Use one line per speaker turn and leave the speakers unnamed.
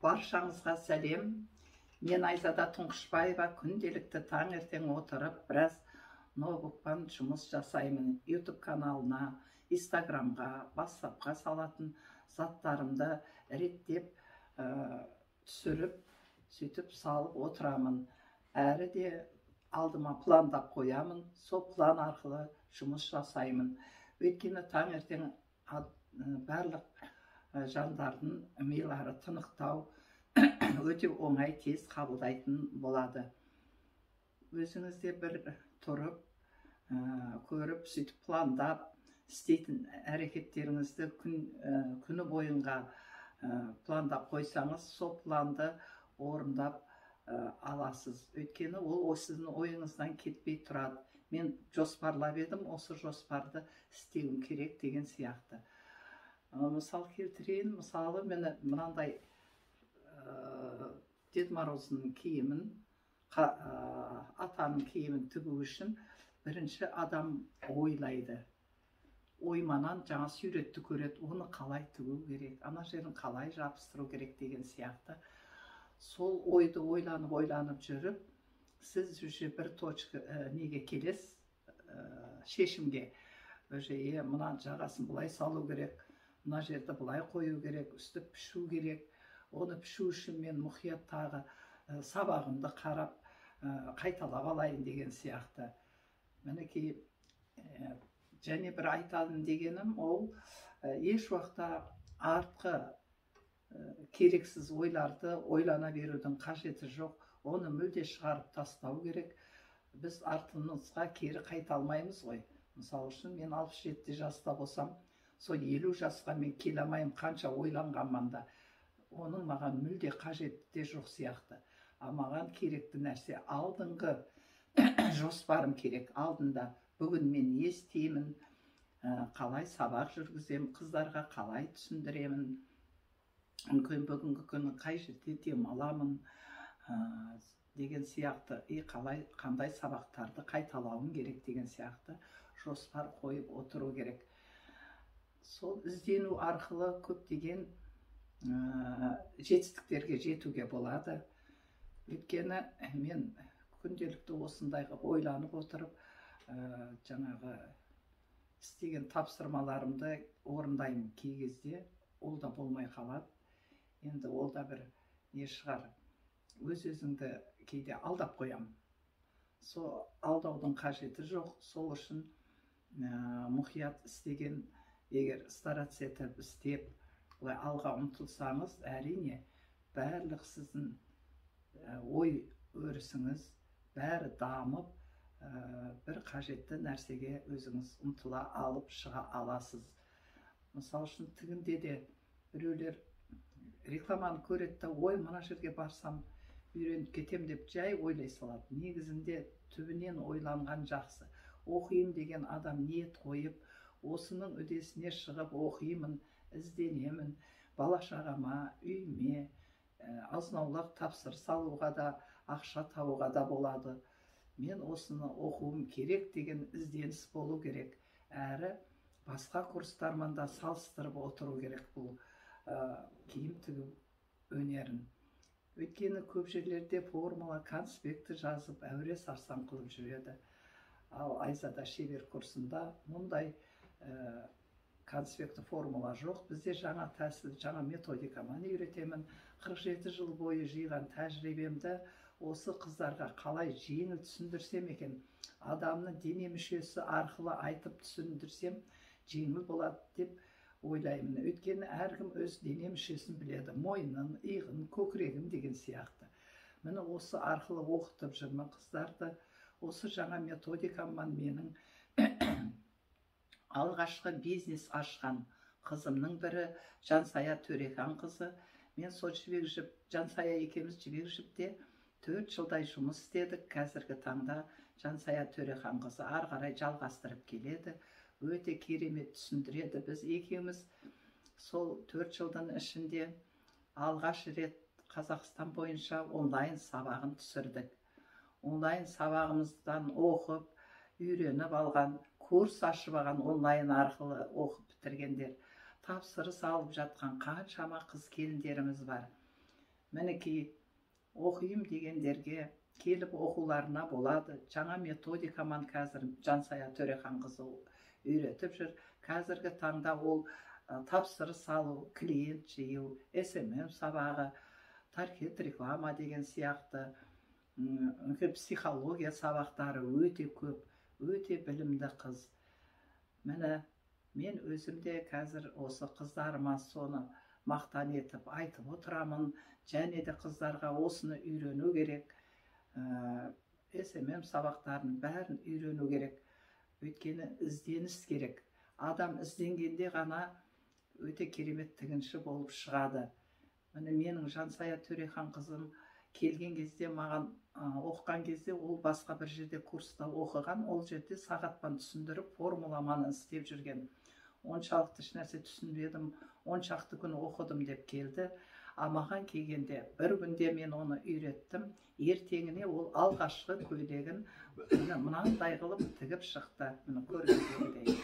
Баршаңызға сәлем. Мен Айзада Тұңғышбаева, күнделікті таңертең отырып, біраз ноутбукпен жұмыс жасаймын. YouTube каналына, Инстаграмға, WhatsAppқа салатын заттарымды реттеп, түсіріп, сөйтіп салып отырамын. Әрі де алдыма пландап қоямын, сол план арқылы жұмыс жасаймын. Өйткені таңертең барлық жандардың милары тынықтау, өте оңай, тез қабылдайтын болады. Өзіңіз де бір тұрып, көріп, сөйтіп пландап істейтін әрекеттеріңізді күні бойынға пландап қойсаңыз, сол планды орындап аласыз. Өйткені ол сіздің ойыңыздан кетпей тұрады. Мен жоспарлап едім, осы жоспарды істеуім керек деген сияқты. Мысал келтірейін, мысалы, міне, мынандай Дед Мороздың киімін, атаның киімін тігу үшін бірінші адам ойлайды. Ойманан жаңа суретті көреді, оны қалай тігу керек, ана жерін қалай жабыстыру керек деген сияқты. Сол ойды ойланып, ойланып жүріп, сіз уже бір точка неге келесіз, шешімге. Уже мына жағасын былай салу керек, мына жерді былай қою керек, үстіп пішу керек. Оны пішу үшін мен мұқият тағы сабағымды қарап, қайталап алайын деген сияқты. Мінекей, және бір айтайын дегенім, ол еш уақытта артқы керексіз ойларды ойлана берудің қажеті жоқ. Оны мүлде шығарып тастау керек. Біз артымызға кері қайта алмаймыз ғой. Мысалы үшін, мен 67 жаста болсам, сол 50 жасқа мен келе алмаймын, қанша ойланғанман да. Оның маған мүлде қажеті де жоқ сияқты. А маған керекті нәрсе алдыңғы жоспарым керек. Алдында бүгін мен не істеймін, қалай сабақ жүргіземін, қыздарға қалай түсіндіремін, мүмкін бүгінгі күні қай жерде демаламын деген сияқты, и қалай, қандай сабақтарды қайталауым керек деген сияқты жоспар қойып отыру керек. Сол іздену арқылы көптеген жетістіктерге жетуге болады. Өйткені мен күнделікті осындай қылып ойланып отырып, жаңағы істеген тапсырмаларымды орындаймын. Кей кезде ол да болмай қалады. Енді ол да бір не шығар, өз өзіңді кейде алдап қоямын. Сол алдаудың қажеті жоқ. Сол үшін мұқият істеген, егер стараться етіп істеп, былай алға ұмтылсаңыз, әрине, барлық сіздің ой өрісіңіз бәрі дамып, бір қажетті нәрсеге өзіңіз ұмтыла алып шыға аласыз. Мысалы үшін, тігінде де біреулер рекламаны көреді да, ой, мына жерге барсам үйреніп кетем деп жай ойлай салады. Негізінде түбінен ойланған жақсы. Оқиын деген адам ниет қойып, осының үдесіне шығып оқимын, ізденемін, бала шағама, үйіме азын аулақ тапсырыс алуға да, ақша табуға да болады. Мен осыны оқуым керек деген ізденіс болу керек. Әрі басқа курстармен да салыстырып отыру керек бұл киім тігу өнерін. Өйткені көп жерлерде формула, конспекті жазып, әуре сарсаң қылып жүреді. Ал Айзада шебер курсында мұндай конспекті, формула жоқ. Бізде жаңа тәсіл, жаңа методикамен үйретемін. 47 жыл бойы жиған тәжірибемді осы қыздарға қалай жеңіл түсіндірсем екен, адамның дене мүшесі арқылы айтып түсіндірсем жеңіл болады деп ойлаймын. Өйткені әркім өз дене мүшесін біледі, мойнын, иығын, көкірегін деген сияқты. Міне, осы арқылы оқытып жүрмін қыздарды. Осы жаңа методикаммен менің алғашқы бизнес ашқан қызымның бірі Жансая Төрекан қызы. Мен сол Жібек жіп, Жансая екеуміз Жібек жіпте 4 жылдай жұмыс істедік. Қазіргі таңда Жансая Төрехан қызы ары қарай жалғастырып келеді, өте керемет түсіндіреді. Біз екеуміз сол 4 жылдың ішінде алғаш рет Қазақстан бойынша онлайн сабағын түсірдік. Онлайн сабағымыздан оқып, үйреніп алған, курс ашып алған, онлайн арқылы оқып бітіргендер, тапсырыс алып жатқан қаншама қыз келіндеріміз бар. Мінекей, оқиым дегендерге келіп оқуларына болады. Жаңа методикамен қазір Жансая Төреханқызы үйретіп жүр. Қазіргі таңда ол тапсырыс алу, клиент жию, СММ сабағы, таргет реклама деген сияқты психология сабақтары өте көп. Өте білімді қыз. Міне, мен өзім де қазір осы қыздарыма соны мақтан етіп айтып отырамын. Және де қыздарға осыны үйрену керек, СММ сабақтарын бәрін үйрену керек. Өйткені ізденіс керек. Адам ізденгенде ғана өте керемет тігінші болып шығады. Міне, менің Жансая Төрехан қызым келген кезде, маған оқыған кезде, ол басқа бір жерде курста оқыған. Ол жерде сағатпен түсіндіріп, формуламаны істеп жүрген. Оншалықты ешнәрсе түсінбедім, 10 шақты күн оқыдым деп келді. А маған келгенде бір күнде мен оны үйреттім. Ертеңіне ол алғашқы көйлегін міне мынандай қылып тігіп шықты, міне, көргендегідей.